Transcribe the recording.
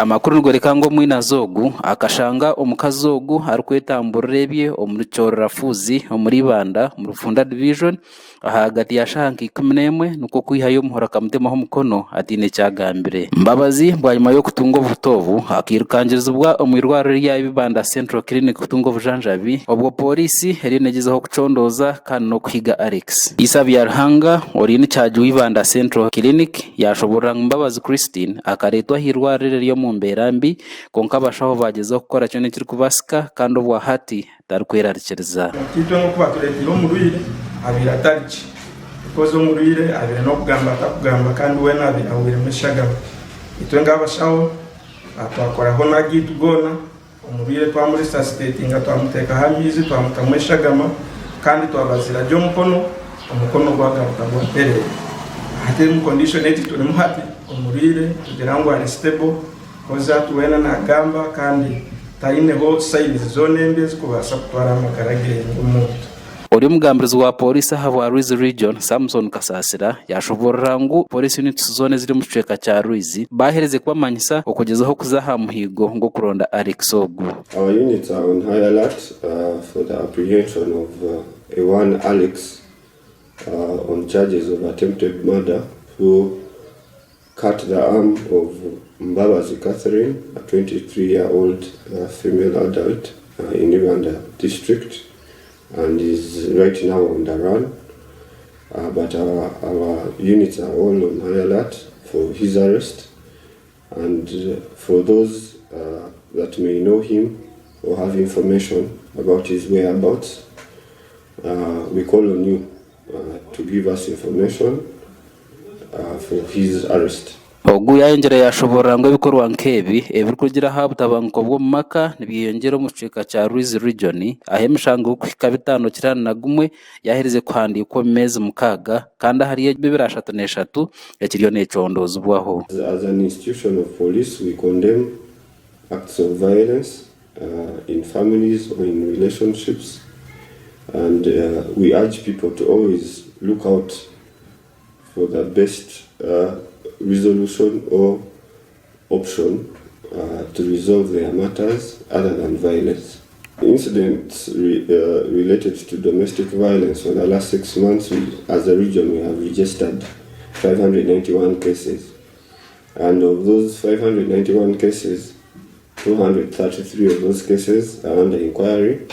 Amakuru nigoreka ngu omwinazi ogu akashanga omukazi ogu arikwetamburira ebye omuri Kyorora Fuuzi omuri Ibanda omuri Bufunda Division ahagati ya shaaha nka 11 nikwo kwihayo omuhoro akamutemaho omukono ataine eki agambire. Mbabazi bwanyima y'okutunga obuhuta obu akairukangirizibwa omu irwariro erya Ibanda Central Clinic kutunga obujanjabi obwo pooriisi eriyo negyezaho kucondooza kandi n'okuhiga Alex. Isa Byaruhanga ori in-charge w'Ibanda Central Clinic Yaashoboorora ngu Mbabazi Christine akareetwa aha irwariro eri omu mbeera mbi kwonka abashaho baagyezaho kukora kyona ekirikubaasika kandi obwa hati tarikwerarikiriza. Itwe nk'oku batureeteire omurwaire abaire atari gye because omurwaire abaire n'okugamba atakugamba kandi weena abaire ahwairemu eshagama. Itwe nk'abashaho twakoraho n'agaitu goona omurwaire twamuresuscitatinga twamuteekaho amaizi twamutamu eshagama kandi twabaziira gye omukono, omukono gwagaruka gwatereera. Hati omu condition egi turimu hati omurwaire nitugira ngu ari stable Kozi hati weena naagamba kandi taineho signs zoona embi ezikubaasa kutwara amagara ge nk'omuntu. Ori omugambirizi wa Pooriisi ahabwa Rwizi Region, Samson Kasasira yashoboorora ngu Pooriisi units zoona eziri omu kicweka kya Rwizi baaherize kubamanyisa okugyezaho kuza aha muhiigo gw'okuronda Alex ogu. Our units are on high alert for the apprehension of a one Alex on charges of attempted murder who cut the arm of Mbabazi Catherine, a 23 year old female adult in Ibanda district and is right now on the run but our, our units are all on high alert for his arrest and for those uh, that may know him or have information about his whereabouts uh, we call on you uh, to give us information for his arrest. Ogu yayongyera yashoborora ngu ebikorwa nk'ebi ebirikurugira aha butabanguko bw'omu maka nibyeyongyera omu kicweka kya Rwizi Region ahu emishango erikuhika 501 yaherize kuhandiikwa omu meezi mukaaga kandi ahari 23 ekiriyo necondoozibwaho. As an institution of police we condemn acts of violence in families or in relationships and we urge people to always look out for the best resolution or option to resolve their matters other than violence. Incidents re, related to domestic violence for the last 6 months, we, as a region, we have registered 591 cases. And of those 591 cases, 233 of those cases are under inquiry.